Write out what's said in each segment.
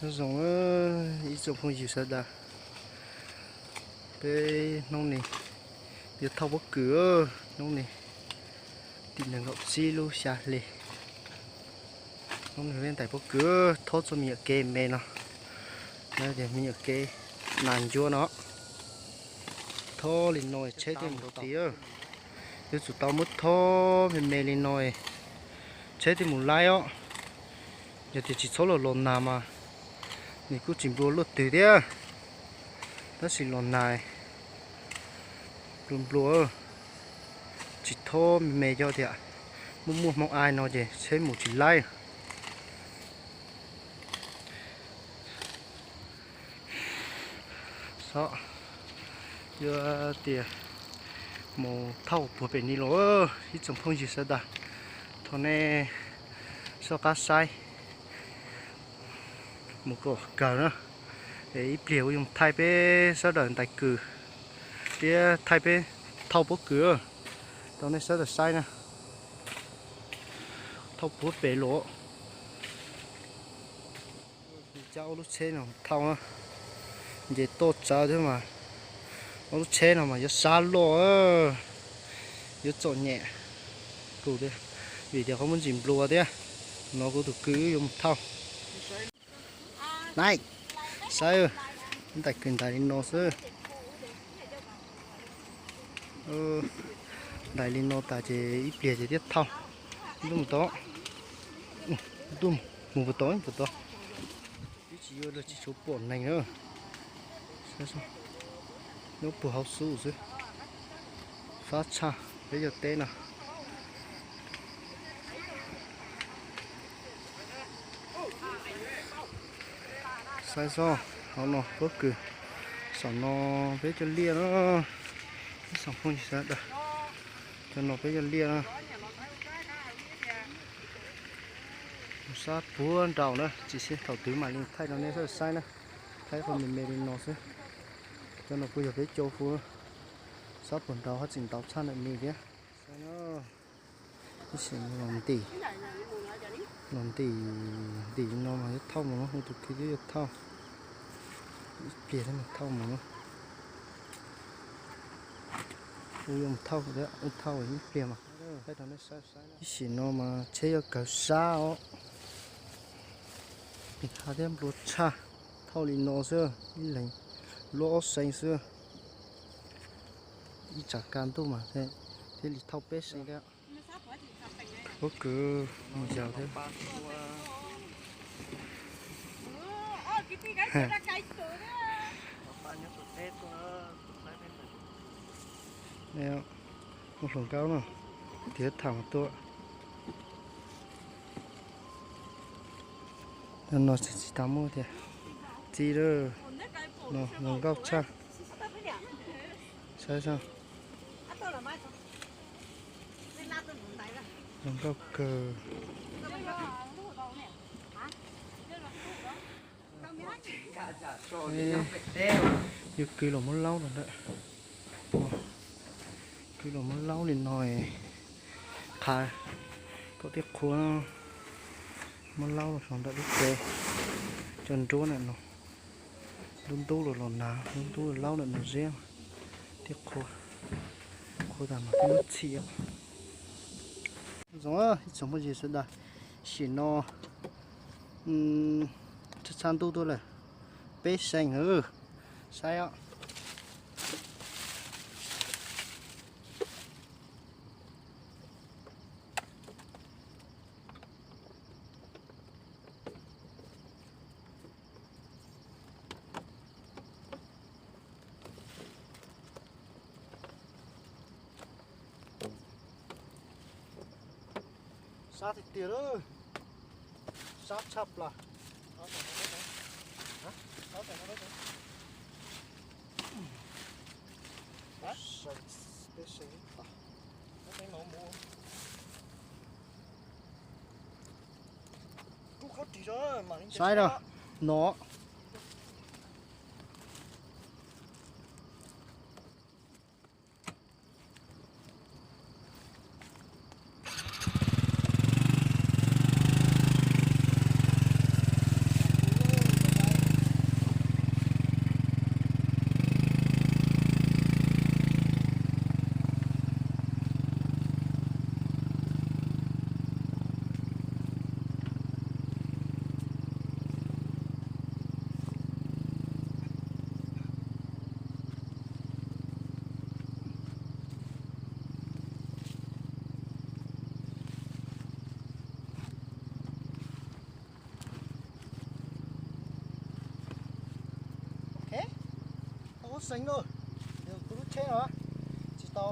Nyob zoo ib tsoom phooj ywg sawv daws, peb hnub no yuav thauj pob kws, hnub no tim nees nkaum tsib lub xya hli. Hnub no peb ntais pob kws, thob txoj me nyuam kev me no, no tias me nyuam kev nas ncuab no. Thob li no tsheb thiaj mus tau tid. Yuav tsum tau muab thob me me li no, tsheb thiaj mus laib os. Yog tias tsis txhob los los nag mas nws kuj tsis nplua luaj twg thiab. Tab sis los nag nplua nplua, tsis thob me me coj tias muaj muaj hmoo ai no ces tsheb mus tsis laib. Sob, yuav tias mus thauj puag pem ni los ib tsoom phooj ywg sawv daws, thov nej soj qab saib mus kom kawg na. Es ib pliag kuv yuav thaij peb sawv daws ntais kws thiab thaij peb thauj pob kws rau nej sawv daws saib na. Thauj puag pem los. Cab ob lub tsheb no thauj na, nce toj tsawv thiab mas ob lub tsheb no mas yuav sab loj, yuav txom nyem kuv thiab, vim tias qhov muaj ntsis nplua thiab. No kuv tus kwv yuav mus thauj. Nai, saib, ntais kws ntais li no xwb. Ntais li no tas ces ib pliag ces thiaj thauj. Ntuj mus tod, ntuj mus puas tod puas tod. Twb tsis yuav los tsis tshua pom neeg na. Nyob puag hauv xub xwb. Fab tshaj peb cov teb no. Saib xwb, hauv no pob kws, saum no peb cov liaj na, ib tsoom phooj ywg sawv daws, cov no peb cov liaj na. Sab puag nraud na, tsis sib thaum twg mam li thaij rau nej sawv daws saib na, thaij qhov me me li no xwb. Cov no kuj yog peb cov hu, sab puag nraud haj tseem ntau tshaj ntawm no thiab. Saib no, ib sim no los ntim, los ntim, ntim no mas yuav thauj mus no, kuv tus kwv twb yuav thauj, ib pliag thiaj mus thauj mus no. Kuv yuav mus thauj thiab, wb thauj ib pliag mas. Ib sim no mas tsheb yuav kawg sab os. Pim hav thiab nplua tshaj, thauj li no xwb, ib leeg luaj ob see xwb. Ib tsam kaj ntuj mas thiaj li thauj peb see thiab. Pob kws mus yos thiab. Ua hluas nkauj no, tiv tham tuaj. No tsis tas muaj tias txi lawm, no hluas nkauj tshaj. Saib xwb, hluas nkauj kawg. Yuav kwv los muab laub rau ntawm, kwv los muab laub li no, qhav kom thiaj qhuav, muab laub los rau ntawm lub tsev, cov nruab ntawm no, ntub ntub los los nag, ntub ntub los laub ntawm no ziab thiaj qhuav, qhuav tas mas thiaj muab txhim. Zoo ib tsoom phooj ywg sawv daws, sim no tshaj tshaj ntuj tuaj lawm, peb see lawm, saib os. Sab tiag tiag lawm, sab tshaj plaws. Saib na, no. Seev na, kuv lub tsheb no tsis tau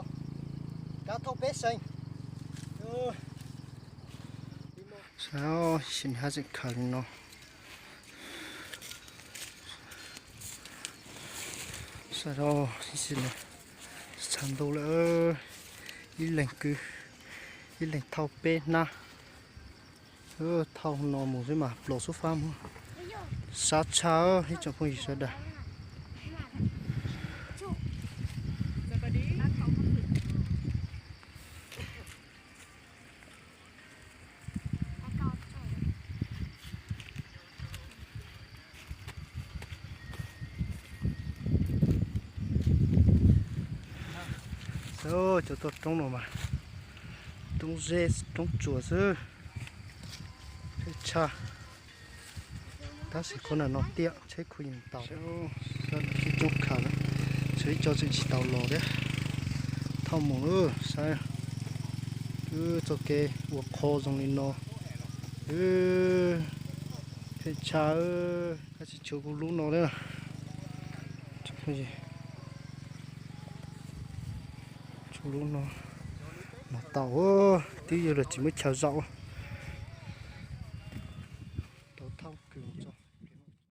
kav thauj peb seev. Saib, sim hab tseem khaws li no. Saib, tsis txhais ntuj lawm, ib leeg kwv, ib leeg thauj peb hnab. Thauj no mus xwb mas plaus xub fab mus. Sab tshaj ib tsoom phooj ywg sawv daws. Xwb, cov toj roob no mas roob zeb roob tsuas xwb, tshaj. Tab sis qhov no tiaj tsheb khu yeej taus. Sib coob khaws, tshuav ib co tseem tsis tau los thiab. Thauj mus lawm, saib, wb txoj kev ua qho zoo li no. Pheej tshaj, tab sis tshuav kuv lub no thiab. Tshuav lub no, no tau, twb yog luag tsis muab chaw zaum.